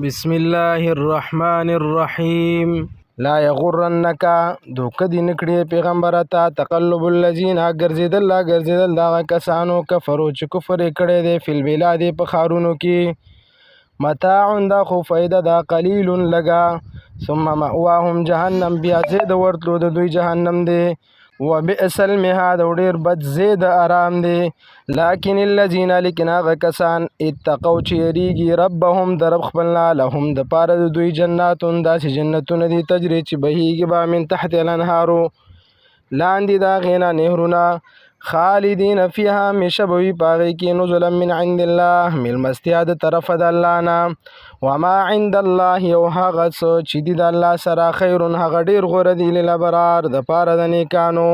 بسم الله الرحمن الرحیم. لا یغرنک، دوکه دې نکړي پیغمبر ته، تقلب الذین، ګرځیدل لا ګرځیدل دغه کسانو، کفرو، چې کفر یې کړی دی، فی البلاد، په ښارونو کې. متاع، دا خو فایده ده، قلیل، لږه. ثم مأواهم جهنم، بیا ځای د ورتلو د دوی جهنم دی. وبئس المهاد، او ډیر بد ځای د آرام دی. لكن الذين، لیکن هغه کسان، اتقوا، چې یریږي، ربهم، د رب خپلنا، لهم، د پاره د دوی، جنات، داسې جنتونه دي، تجري، چې بهیږي به، من تحت الانهارو، لاندې د هغې نه نهرونه، خالدین فیها، همیشه به وي په هغې کې. نزلا من عند الله، میلمستیا د طرفه د الله نه. وما عند الله، او هغه څه چې دي د الله سره، خیر، هغه ډېر غوره دي، للابرار، د پاره د نیکانو.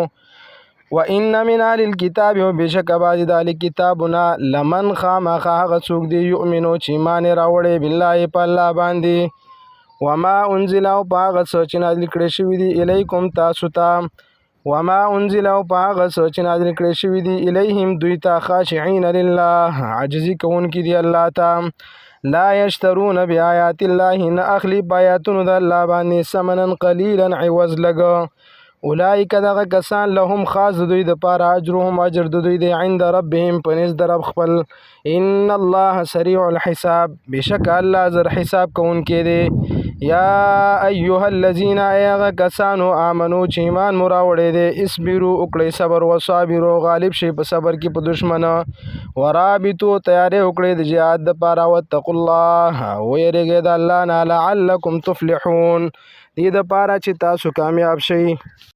وان من اهل الكتاب، او بېشکه بعضې د اهل کتابونه، لمن، خامخا هغه څوک دي، یؤمنو، چې ایمان یې راوړی، بالله، په الله باندې، وما انزل، او په هغه څه چې نازل کړی شوي دي، الیکم، تاسو ته، وما انزل، او په هغه څه چې نازل کړی شوي دي، الیهم، دوی ته، خاشعین لله، عاجزي کوونکي دي الله ته، لا یشترون بیاات الله، نه اخلي په آیاتونو د الله باندې، ثمنا قلیلا، عوض لږ. اولئک، دغه کسان، لهم، خاص د دوی د پاره، اجرهم، اجر د دوی دی، عند ربهم، په نزد رب خپل. ان الله سریع الحساب، بشک الله زر حساب کوونکی دی. یا ایها الذین، ای هغه کسانو، آمنو، چې ایمان مو راوړی دی، اصبرو، وکړئ صبر، وصابرو، غالب شئ په صبر کې په دشمن، ورابطو، تیاری وکړئ د جهاد دپاره، واتقوا الله، ویرېږئ د الله نه، لعلکم تفلحون، دې دپاره چې تاسو کامیاب شئ.